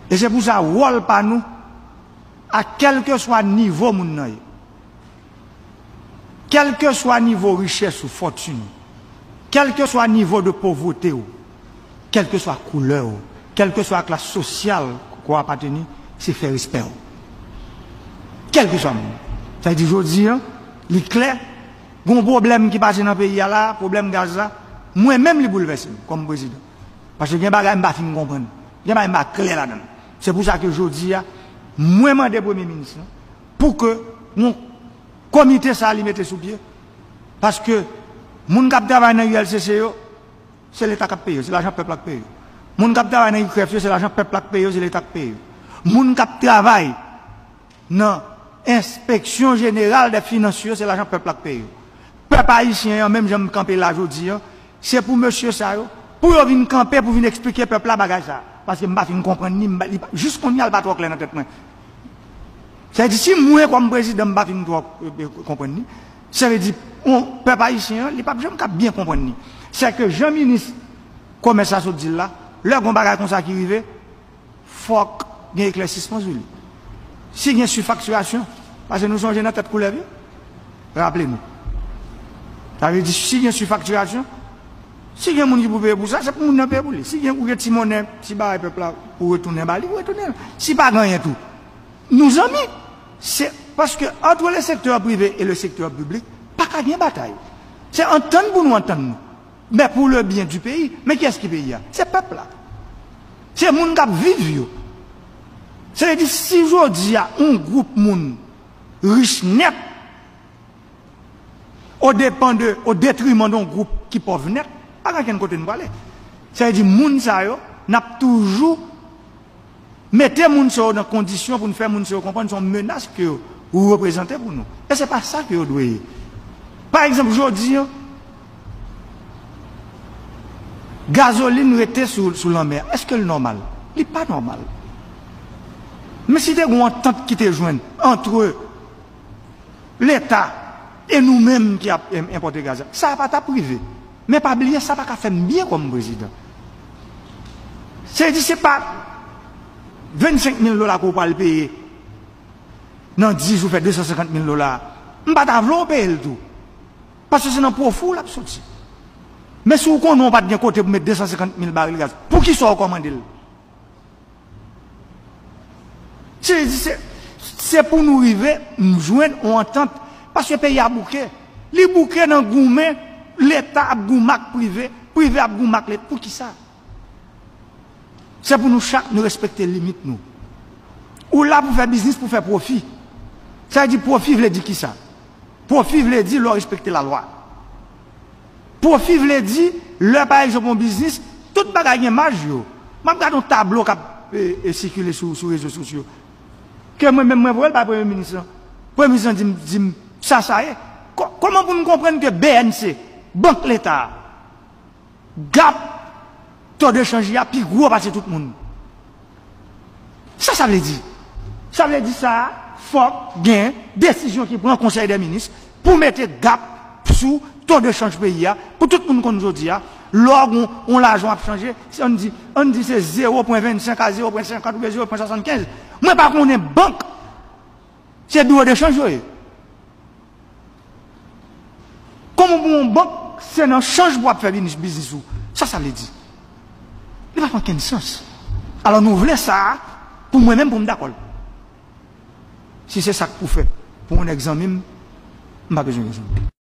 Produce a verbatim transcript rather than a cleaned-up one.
E se pou sa, wòl pa nou, a kèlkeswa nivo moun nan ye, kèlkeswa nivo richès ou, fòtin ou, kèlkeswa nivo de povreté ou, kèlkeswa koulè ou, kèlkeswa klas sosyal ke w apateni, se fè respè w. Kèlkeswa moun. Sa vle di, jodi a, li klè, gen yon pwoblèm ki pase nan peyi a la, pwoblèm gaz la, mwen menm li boulvèse m kòm prezidan. Paske gen bagay m pa fin konprann. Gen bagay m pa klè ladan l. Se pou sa ke jodi a, mwen mande premye minis lan pou ke yon komite sa li mete sou pye. Paske moun k ap travay nan U L C C yo, se Leta k ap peye yo, se lajan pèp la k peye yo. Moun k ap travay nan I K R E F yo, se lajan pèp la k peye yo, se Leta k peye yo. Moun k ap travay nan Enspeksyon Jeneral dè Finans yo, se lajan pèp la k peye yo. Pèp ayisyen an, menm jan m kanpe la jodi a, se pou mesye sa yo, pou yo vin kanpe, pou vin eksplike pèp la bagay sa. Paske m pa fin konprann ni, m pa- li pa- jis kounye a, li pa twò klè nan tèt mwen. Sa vle di, si mwen, kòm prezidan, m pa fin twò, e, e, konprann ni, sa vle di, on, pèp ayisyen an, li p ap janm ka byen konprann ni. Sèke jan minis komès la sot di l la, lè gon bagay konsa ki rive, fòk gen eklèsisman sou li. Si gen sifaktirasyon, paske nou sonje nan tèt koulèv yo, raple nou. Sa vle di, si gen sifaktirasyon, si gen moun ki pou peye pou sa, se pou moun nan peye pou li. Si gen, ou gen ti monnen, ti bagay pèp la, pou retounen ba li, ou retounen l. Si pa gen anyen tou, nou zanmi. Se paske entre le secteur privé et le secteur public, pa ka gen batay. Se antann pou nou antann nou. Men pour le bien du pays, men kiyès ki peyi a? Se pèp la. Se moun k ap viv yo. Sa vle di, si jodi a, yon gwoup moun rich nèt, o depan de, o detriman de yon gwoup ki pòv nèt, pa gen ankenn kote n prale. Sa vle di, moun sa yo, n ap toujou mete moun sa yo nan kondisyon pou n fè moun sa yo konprann se yon menas ke yo reprezante pou nou. E se pa sa ke yo dwe ye. Pa egzanp, jodi a, gazolin rete sou, sou lanmè a. Èske l nòmal? Li pa nòmal. Men si te gen yon antant ki te jwenn antre Leta e nou menm ki ap, em, enpòte gaz la, sa a pa t ap rive. Men pa bliye, sa pa ka fè m byen kòm prezidan. Se di se pa vennsenk mil dola ke w pral peye nan dis jou, fè de san senkant mil dola. M pa ta vle w peye l tou. Paske se nan pwofi w l ap soti. Men si w konnen w pa t gen kote pou met de san senkant mil baril gaz, poukisa w kòmande l? Se, se, se pou nou rive, m, jwenn yon antant. Paske peyi a bouke. Li bouke nan goumen, Leta ap goumen ak prive, prive ap goumen ak Leta. Poukisa? Se pou nou chak nou respekte limit nou. Ou la pou fè biznis, pou fè pwofi. Sa vle di pwofi vle di kisa? Pwofi vle di lè w respekte lalwa. Pwofi vle di, lè pa egzanp yon biznis, tout bagay gen maj yo. M ap gade yon tablo k ap, e, e, sikile sou, sou rezo sosyo. Ke mwen menm mwen voye l bay premye minis lan. Premye minis lan di m, di m sa sa ye. Kò-, kòman pou n konprann ke B N C, Bank Leta a, gap to de chanj li a pi gwo pase tout moun? Sa sa vle di? Sa vle di sa, fòk gen desizyon ki pran Konsèy dè Minis pou mete gap sou to de chanj peyi a, pou tout moun konn jodi a, lè w gen yon lajan w ap chanje, se, ann di, ann di se zewo pwen vennsenk a zewo pwen senkant oubyen zewo pwen swasannkenz. Mwen pa konnen bank, se biwo de chanj yo ye. Kòman pou yon bank, se nan chanj pou w ap fè biznis, biznis ou? Sa sa vle di? Li pa fè okenn sans. Alò nou vle sa a, pou mwen menm, pou m dakò l. Si se sa k pou fè pou yon nèg zanmi m, m pa bezwen gen zanmi.